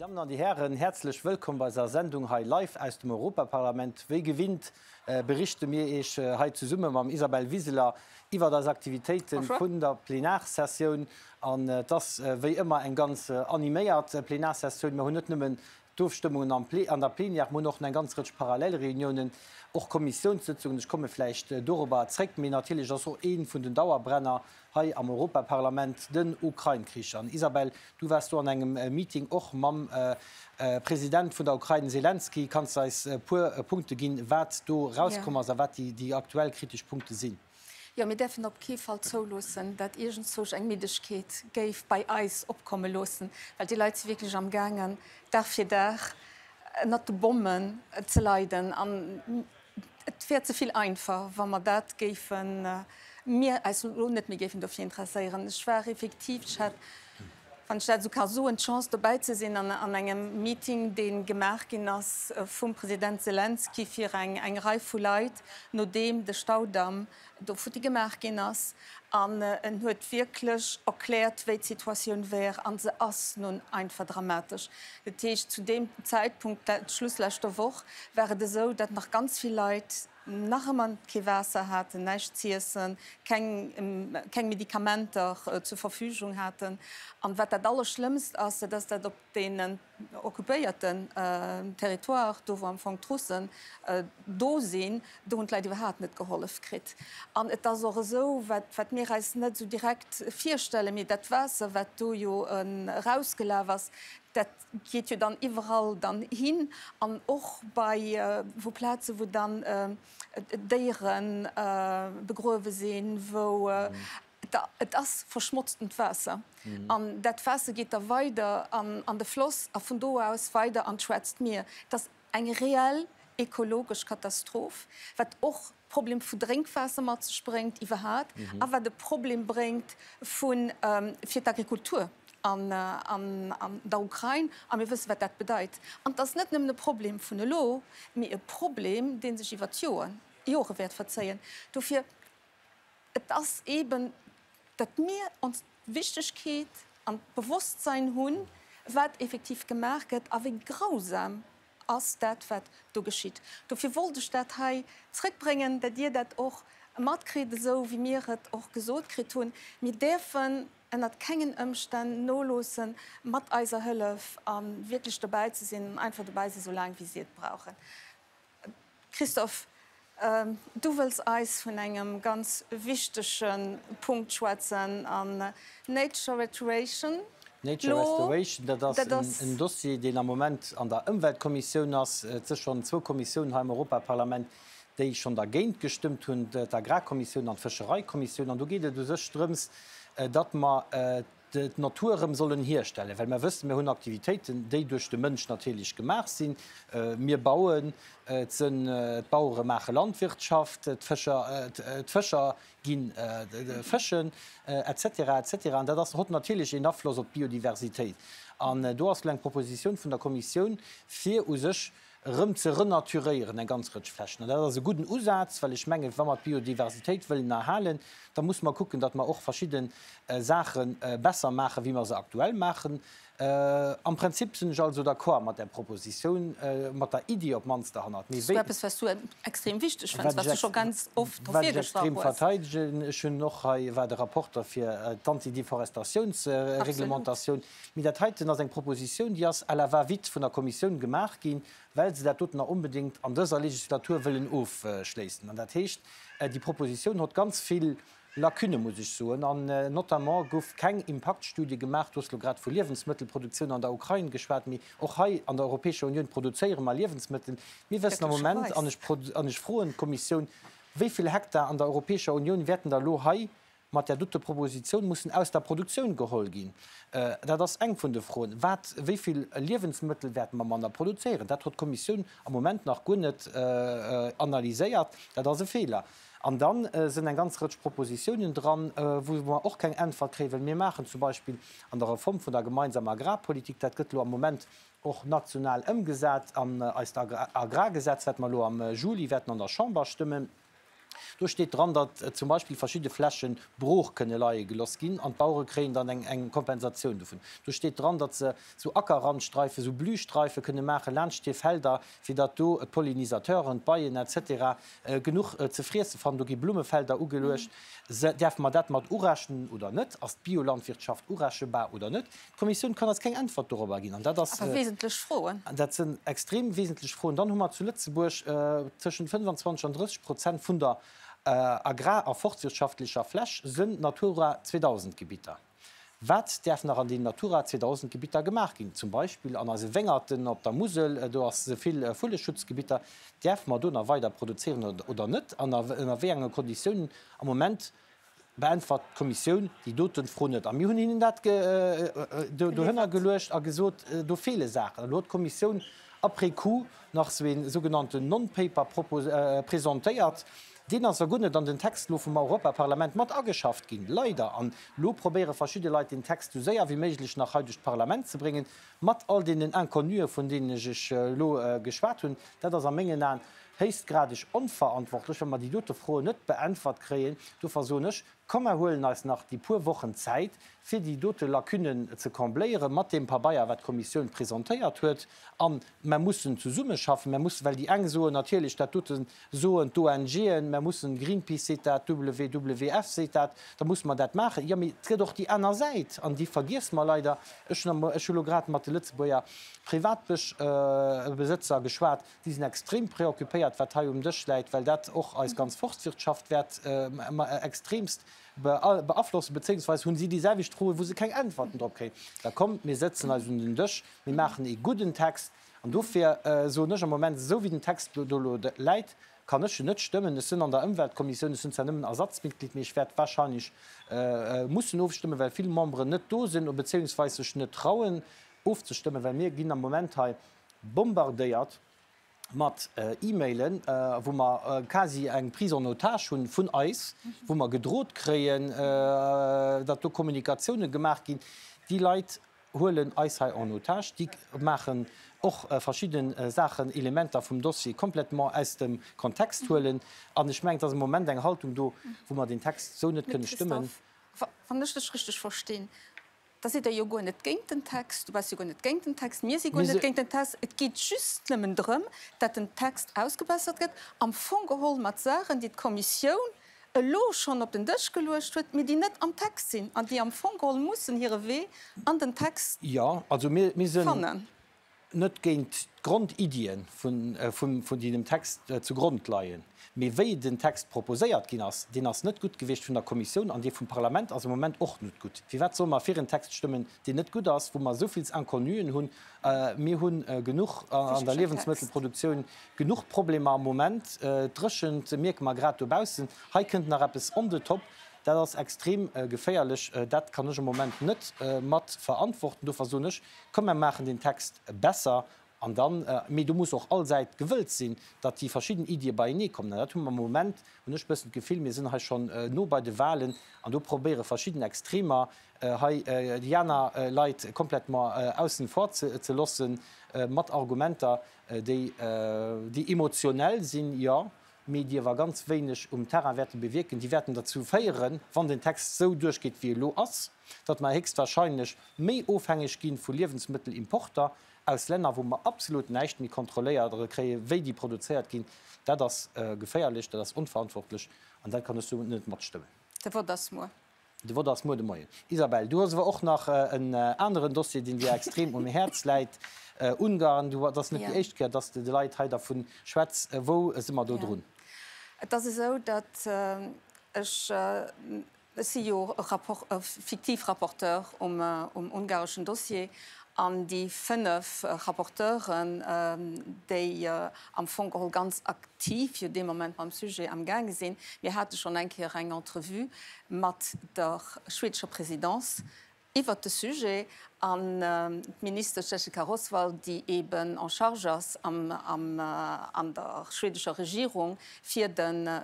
Déi Dammen an déi Hären, häerzlech wëllkomm bei eiser Sendung hei live aus dem Europaparlament. Wéi gewinnt berichte mir Iech hei zesumme mam Isabel Wiseler iwwert eis Aktivitéite vun der Plenarsessioun. An et ass wéi ëmmer eng ganz animéiert Plenarsessioun. Mir hunn net nëmmen d'Ofstëmmungen an der Plenière, mir hunn och eng ganz Rëtsch Parallelreuniounen, och Kommissiounssëtzungen. Ech komme vläicht dorobber zréck. Mee natierlech ass och ee vun den Dauerbrenner hei am Europaparlament den Ukrain-Krich. An Isabel, du waars do an engem Meeting och mam President vun der Ukrain Selenskyj. Kanns de eis e puer Punkte ginn, wat do erauskomm ass a wat déi aktuell kritesch Punkte sinn? Jo, mir däerfen op kee Fall zouloossen, dat iergendzwousch eng Middegkeet géif bei eis opkomme loossen, well déi Leit si wierklech amgaangen, Dag fir Dag ënnert de Bommen ze leiden. An et wär ze vill einfach, wa mer dat géifen, mir eis elo net méi géifen dofir interesséieren. Ech war effektiv, ech hat, wann ech dat esou ka soen, d'Chance dobäi ze sinn an engem Meeting, dee gemaach ginn ass vum President Selenskyj fir eng Rei vu Leit, nodeem de Staudamm do futti gemaach ginn ass. An en huet wierklech erkläert, wéi d'Situatioun wär. A se ass nun einfach dramatesch. Dat heescht, zu deem Zäitpunkt, Schluss leschter Woch, war et esou, datt nach ganz vill Leit nach ëmmer kee Waasser haten, näischt z'iessen, keng, keng Medikamenter zur Verfügung haten. An wat dat Allerschlëmmst ass, dat ass, datt op deenen occupéierten Territoire, do wou am Fong d'Russen do sinn, do hunn d'Leit iwwerhaapt net gehollef kritt. An et ass och esou, wat, wat mir eis net esou direkt virstellen, mee dat Waasser, wat do jo erausgelaf ass, dat geet jo dann iwwerall dann hin an och bei wou Plaze wou dann Déiere begruewe sinn, wou et ass verschmotztent Waasser an dat Waasser geet da weider an de Floss a vun do aus weider an d'Schwaarzt Mier. Et ass eng reell ekologesch Katastroph, wat och Problem vu Drénkwaasser mat sech bréngt iwwerhat a wat e Problem bréngt vu fir d'Agrikultur an der Ukrain. A mir wëssen, wat dat bedeit. An et ass net nëmmen e Problem vun elo, mee e Problem, dee sech iwwer d'Jore wäert verzéien. Dofir, et ass eeben, datt mir ons d'Wichtegkeet an d'Bewosstsein hunn, wat effektiv gemaach gëtt a wéi grausam ass dat, wat do geschitt. Dofir wollt ech dat hei zrëckbréngen, datt Dir dat och matkritt, esou wéi mir et och gesot kritt hunn. Mir däerfen ënnert kengen Ëmstänn noloossen, mat eiser Hëllef a wierklech dobäi ze sinn an einfach dobäi sinn, esou laang wéi si et brauchen. Christophe, du wëlls eis vun engem ganz wichtege Punkt schwätzen, an Nature Restoration. Nature Restoration, dat ass en Dossier, deen am Moment an der Ëmweltkommissioun ass. Et si schonn zwou Kommissiounen hei am Europaparlament, déi schonn dergéint gestëmmt hunn, d'Agrarkommissioun an d'Fëschereikommissioun. An do geet et u sech drëms, datt mer d'Natur erëm sollen hierstellen, well mer wëssen, mir hunn Aktivitéiten, déi duerch de Mënsch natierlech gemaach sinn. Mir bauen, et sënn d'Bauere maache Landwirtschaft, d'Fëscher, d'Fëscher gi fëschen, et cetera, et cetera. An dat ass, hott natierlech een Afloss op d'Biodiversitéit. An do ass elo eng Propositioun vun der Kommissioun, fir u sech erëm ze renaturéieren, eng ganz Rëtsch Flächen. An dat ass e gudden Usaz, well ech mengen, wa mer d'Biodiversitéit wëllen erhalen, da musse mer kucken, datt mer och verschidde Saache besser maachen, wéi mer se aktuell maachen. Am Prinzip sinn ech also d'accord mat där Propositioun, mat der Iddi op d'mannst derhannert. Mee wéi. Eppes, wat s du extrem wichteg fënns, wat s du scho ganz oft ervirgestrach hues. Wat ech extrem verteidegen. Ech hunn och hei, war de Rapporter fir d'Antideforestatiounsreglementatioun. Mee dat heiten ass eng Propositioun, déi ass à la va-vite vun der Kommissioun gemaach ginn, well se dat doten nach onbedéngt an dëser Legislatur wëllen ofschléissen. An dat heescht, déi Propositioun hott ganz vill Lacunë, muss ech soen. An notamment gouf keng Impaktstudie gemaach. Du hues elo grad vu Liewensmëttelproduktioun an der Ukrain geschwat, mee och hei an der Europäescher Unioun produzéiere mer Liewensmëttel. Mir wëssen am Moment, an ech froen d'Kommissioun, wéi vill Hektar an der Europäescher Unioun wäerten da elo hei mat där dote Propositioun mussen aus der Produktioun geholl ginn? Dat ass eng vun de Froen. Wat, wéi vill Liewensmëttel wäerte mer manner produzéieren? Dat huet d'Kommissioun am Moment nach guer net analyséiert. Dat ass e Feeler. An da sinn eng ganz Rëtsch Propositiounen dran, wou mer och keng Äntwert kréien, well mir maachen zum Beispill an der Reform vun der gemeinsamer Agrarpolitik, dat gëtt elo am Moment och national ëmgesat an eist Agrargesetz, wat mer elo am Juli wäerten an der Chamber stëmmen. Do steet dran, datt zum Beispill verschidde Fläche brooch kënne leie geloss ginn an d'Bauere kréien dann eng Kompensatioun dovun. Do steet dran, datt se sou Ackerrandstreifen, sou Blühstreife kënne maache laanscht hir Felder, fir datt do d'Pollinisateuren, d'Beien etc. Genuch ze friesse fannen. Do gi Blummefelder ugeluecht. Däerfe mer dat mat urechnen oder net? Ass d'Biolandwirtschaft urechebar oder net? D'Kommissioun kann eis keng Äntwert dorobber ginn. An dat ass. Awer wesentlech Froen. Dat sinn extrem wesentlech Froen. Dann hu mer zu Lëtzebuerg tëschent 25 an 30 Prozent vun der agrar a forstwirtschaftlecher Fläch sënn Natura 2000 Gebitter. Wat däerf nach an deenen Natura 2000 Gebitter gemaach ginn? Zum Beispill an eise Wéngerten op der Musel, do ass se vill Vulleschutzgebitter. Däerfe mer do nach weider produzéieren oder net? An ënner wéi enge Konditiounen? Am Moment beäntwert d'Kommissioun déi doten Fro net. A mir hunn hinnen dat dohënner geluecht a gesot, do feele Saachen. Elo huet d'Kommissioun après coup nach esou ee sougenannten Non-Paper presentéiert. Deen ass a guer net an den Text elo vum Europaparlament mat ageschafft ginn, leider. An elo probéiere verschidde Leit, deen Text esou séier wéi méiglech nach hei duerch d'Parlament ze bréngen, mat all deenen Inconnuë vun deenen ech ech elo geschwat hunn. Dat ass a mengen Aen héchstgradeg onverantwortlech, wa mer déi dote Froen net beäntwert kréien. Dofir soen ech, Komm mer huelen eis nach déi puer Wochen Zäit, fir déi dote Lacunen ze combléiere mat deem Pabeier, wat d'Kommissioun presentéiert huet. A mer mussen zesummeschaffen. Mer mussen, well déi eng soen natierlech, dat dote soen d'ONGen, mer mussen, Greenpeace seet dat, WWF seet dat, da musse mer dat maachen. Jo, mee et gëtt och déi aner Säit, an déi vergiesse mer leider. Ech hunn ech hu lo grad mat de Lëtzebuerger Privatbëschbesëtzer geschwat. Déi sinn extrem preoccupéiert, wat hei um Dësch läit, well dat och eis ganz Forstwirtschaft wäert extremst beaflossen, bezéiungsweis hunn si déi selwecht Froen, wou se keng Äntwerten drop kréien. Da kommt, mir sëtzen eis un den Dësch, mir maachen ee gudden Text. An dofir soen ech am Moment, esou wéi den Text do elo läit, kann ech en net stëmmen. Ech sinn an der Ëmweltkommissioun, ech sinn zwar nëmmen Ersatzmitglied, mee ech wäert wahrscheinlech mussen ofstëmmen, well vill Memberen net do sinn, bezéiungsweis sech net trauen ofzestëmmen, well mir ginn am Moment hei bombardéiert mat E-Mailen, wou mer quasi eng Prise en otage hunn vun eis, wou mer gedrot kréien, datt do Kommunikatiounen gemaach ginn. Déi Leit huelen eis hei en otage, déi maachen och verschidde Saachen, Elementer vum Dossier complètement aus dem Kontext huelen. An ech mengen, et ass am Moment eng Haltung do, wou mer deen Text esou net kënne stëmmen. Christophe, wann ech dech richteg verstinn, Da sidd Der jo guer net géint den Text, du bass jo guer net géint den Text, mir si guer net géint den Text. Et geet just nëmmen drëm, dat den Text ausgebessert gëtt, am Fong geholl mat Saachen, déi d'Kommissioun elo schonn op den Dësch geluecht huet, mee déi net am Text sinn an déi am Fong geholl mussen hire Wee an den Text fannen. Net géint d'Grondiddien vun déi dem Text zu Grond leien, mee wéi den Text proposéiert ginn ass, deen ass net gutt gewiescht vun der Kommissioun an dee vum Parlament ass am Moment och net gutt. Firwat solle mer fir en Text stëmmen, deen net gutt ass, wou mer esou vills Inconnuen hunn? Mir hu genuch an der Liewensmëttelproduktioun, genuch Problemer am Moment, d'Dréchent mierke mer grad dobaussen, hei kënnt nach eppes on the top, dat ass extrem geféierlech, dat kann ech am Moment net mat verantworten. Dofir soen ech, Komm mer maachen den Text besser an dann, mee do muss och all Säit gewëllt sinn, datt déi verschidden Iddie beienee kommen. An dat hu mer am Moment, hunn ech e bëssen d'Gefill, mir sinn hei schonn no bei de Wahlen an do probéiere verschidden Extremer hei déi aner Leit complètement aussen vor ze loossen mat Argumenter, déi emotionell sinn, jo, mee déi awer ganz wéineg um Terrain wäerte bewierken. Déi wäerten derzou féieren, wann den Text esou duerchgeet, wéi e lo ass, datt mer héchstwahrscheinlech méi ofhängeg gi vu Liewensmëttelimporter aus Länner, wou mer absolut näischt méi kontrolléiert kréien, wéi déi produzéiert ginn. Dat ass geféierlech, dat ass onverantwortlech an dat kann ech sou net matstëmmen. De Vott ass muer. De Vott ass muer de Moien. Isabel, du hues awer och nach en aneren Dossier, deen dir extrem um Häerz läit, Ungarn. Du, et ass net déi éischt Kéier, dass de de Leit hei dervu schwätz. Wou si mer do drun? Et ass esou, datt ech, ech si jo fiktiv Rapporteur um ungareschen Dossier, an déi 5 Rapporteuren, déi am Fong geholl ganz aktiv jo dee Moment mam Sujet amgaange sinn, mir hate schonn eng Kéier eng Entrevue mat der schwedescher Présidence iwwert de Sujet an d'Ministesch Jessica Roswall, déi eeben en charge ass an der schwedescher Regierung fir de.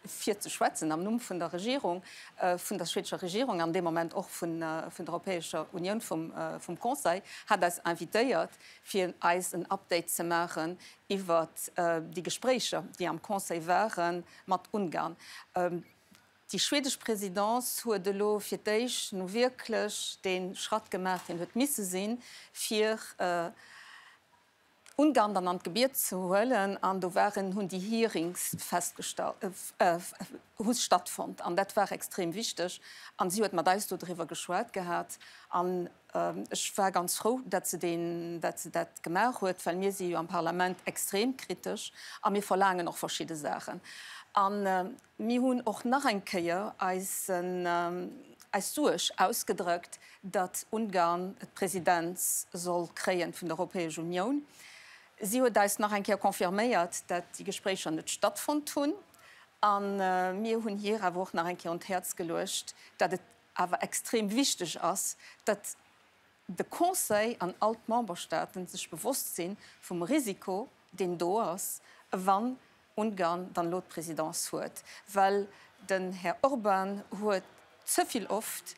fir ze schwätzen am Numm vun der Regierung, vun der schwedescher Regierung an dee Moment och vun der Europäescher Unioun, vum Conseil, hat eis invitéiert, fir eis en Update ze maachen iwwert déi Gespréicher, déi am Conseil ware mat Ungarn. Déi schwedesch Présidence huet elo fir d'éischt nu wierklech dee Schratt gemaach, deen huet misse sinn, fir Ungarn dann an d'Gebiet ze huelen. An do waren, hunn déi Hearings festgestallt, hu stattfonnt. An dat war extrem wichteg. An si huet mat eis do driwwer geschwat gehat. An ech war ganz frou, datt se deen, datt se dat gemaach huet, well mir si jo am Parlament extrem kritesch a mir verlaangen och verschidde Saachen. An Mir hunn och nach eng Kéier eis Suerg ausgedrëckt, datt Ungarn d'Presidenz soll kréien vun der Europäesch Unioun. Si huet eis nach eng Kéier confirméiert, datt déi Gespréicher net stattfonnt hunn. A mir hunn hir awer och nach eng Kéier un d'Häerz geluecht, datt et awer extrem wichteg ass, datt de Conseil an all d'Memberstaaten sech bewosst si vum Risiko, deen do ass, wann Ungarn dann elo d'Présidence huet, well den Här Orbán huet ze vill oft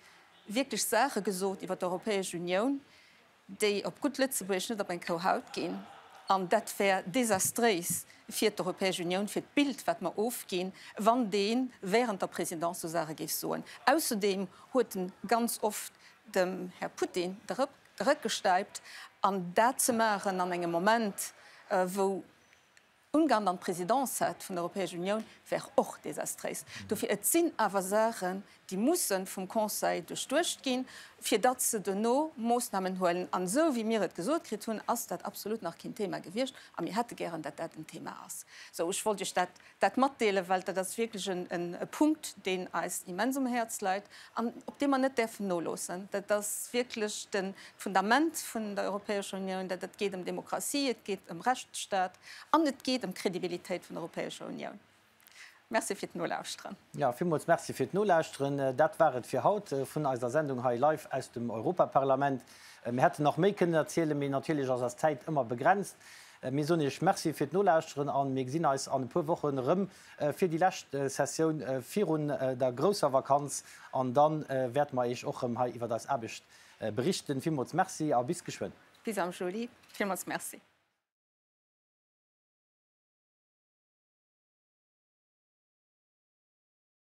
wierklech Saache gesot iwwer d'Europäesch Unioun, déi op gutt Lëtzebuergesch net op eng Kou Haut ginn. An dat wär desastréis fir d'Europäesch Unioun, fir d'Bild, wat mer ofginn, wann dee während der Présidence esou Saache géif soen. Ausserdeem huet en ganz oft dem Här Putin de Réck gestäipt. An dat ze maachen an engem Moment, wou Ungarn dann d'Presidence hätt vun der Europäesch Unioun, wär och desastréis. Dofir, et sinn awer Saachen, déi musse vum Conseil duerchduecht ginn, fir datt se duerno Moossnamen huelen. An esou wéi mir et gesot kritt hunn, ass dat absolut nach keen Thema gewiescht a mir hätte gären, datt dat en Thema ass. Sou, ech wollt Iech dat dat matdeelen, well dat ass wierklech e Punkt, deen eis immens um Häerz läit an op dee mer net däerfen noloossen. Dat ass wierklech d'Fundament vun der Europäescher Unioun. Dat et geet ëm Demokratie, et geet ëm Rechtsstaat an et geet ëm d'Kredibilitéit vun der Europäescher Unioun. Merci fir d'Nolauschteren. Jo, villmools Merci fir d'Nolauschteren. Dat war et fir haut vun eiser Sendung hei live aus dem Europaparlament. Mir hätten nach méi kënnen erzielen, mee natierlech ass eis Zäit ëmmer begrenzt. Mir soen Iech Merci fir d'Nolauschteren an mir gesinn eis an e puer Wochen erëm fir déi lescht Sessioun virun der grousser Vakanz an dann wäerte mer Iech och erëm hei iwwert eis Aarbecht berichten. Villmools Merci a bis geschwënn. Bis am Juli. Villmools Merci.